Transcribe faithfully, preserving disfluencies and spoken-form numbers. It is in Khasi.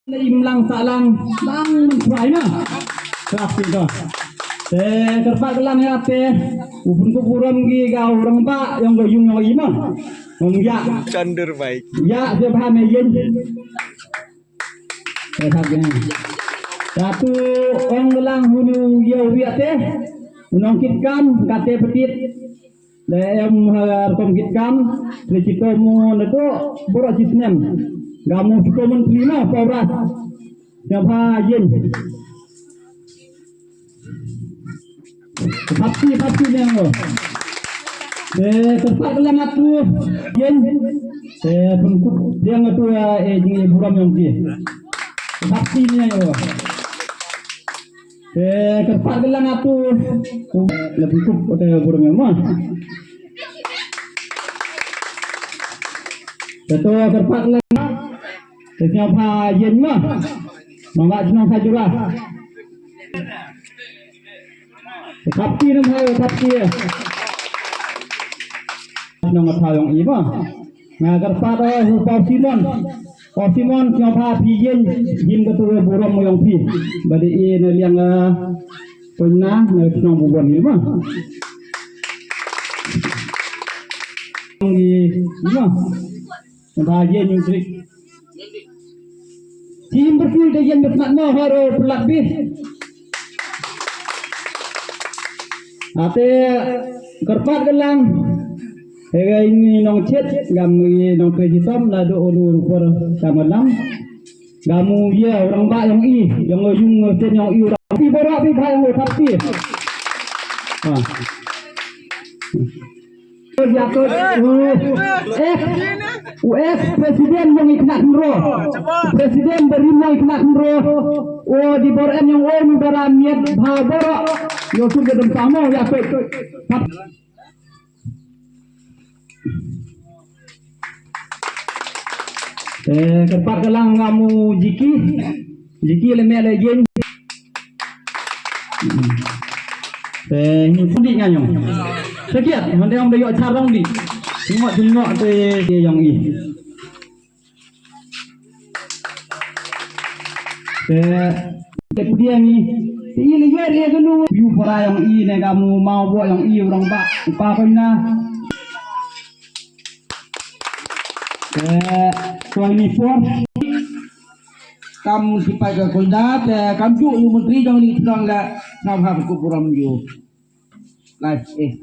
Imlang sahlang lang menswai ma. Kelas tiga. Te kyrpad lang ïa te u pynkup burom ki ga u rangbah ïong ka yung ïong i ma. Ong ïa. Chandur bai. Ïa te bha me yin. Te thap yin. Satu ong lang hunu ïa u ïa te. Unong kit kam kate petit. Le em ha rukom kit kam, le kito mo na to, boro kit nem. Ga mo kito menteri na, pauras. Nya ba yin. Pati, pati ne mo. Le, tepat le matu, yin. Le, pengkut, dia ngatu, eh, jing buram yang ki. Pati ne mo. Te kyrpad ka lang atu. Lebih kup te burung ma. Te to kyrpad ka lang. Te sngewbha ïeng ma. Mangga shnong sa jura. Te thap ti nam hai thap ti. Shnong thap ïong i ma. Nga kyrpad ïa u Pau Simon. Pau Simon sngewbha phi ïeng jim ka tu burom ïong phi. Ba dei i na liang, eh, Pynna na shnong Bubon ni ma. Ni ma. Sngewbha ïeng jim trik. Jim betul de ïeng besmat ma haro pelat bih. Ate kyrpad ka lang. Hega ini nong chet gam ini nong pe hitam la do ulu rupa tamalam. Gamu ye orang ba yang i yang yung sen yang i orang pi barak pi khai yang tapi. Ha. Ya tu u ex u ex presiden yang ikna hero. Presiden beri yang ikna hero. O di bor en yang o mi bara miet ba barak. Yo tu gedem samo ya tu. Eh, kyrpad ka lang nga mu Jiki. Jiki le me le jen. Eh, ni pudi nga nyong. Sekiat, mande om de yo charong di. Tengok tengok te yang i. Te te pudi yang i. Te i le yer e genu yu pora yang i ne kamu mau bo yang i orang ba pa ko na. Te tuan ni por kam sipai ka kulda te kam ju yu menteri jong ni tnong la nam ha ku puram yu. Lai eh.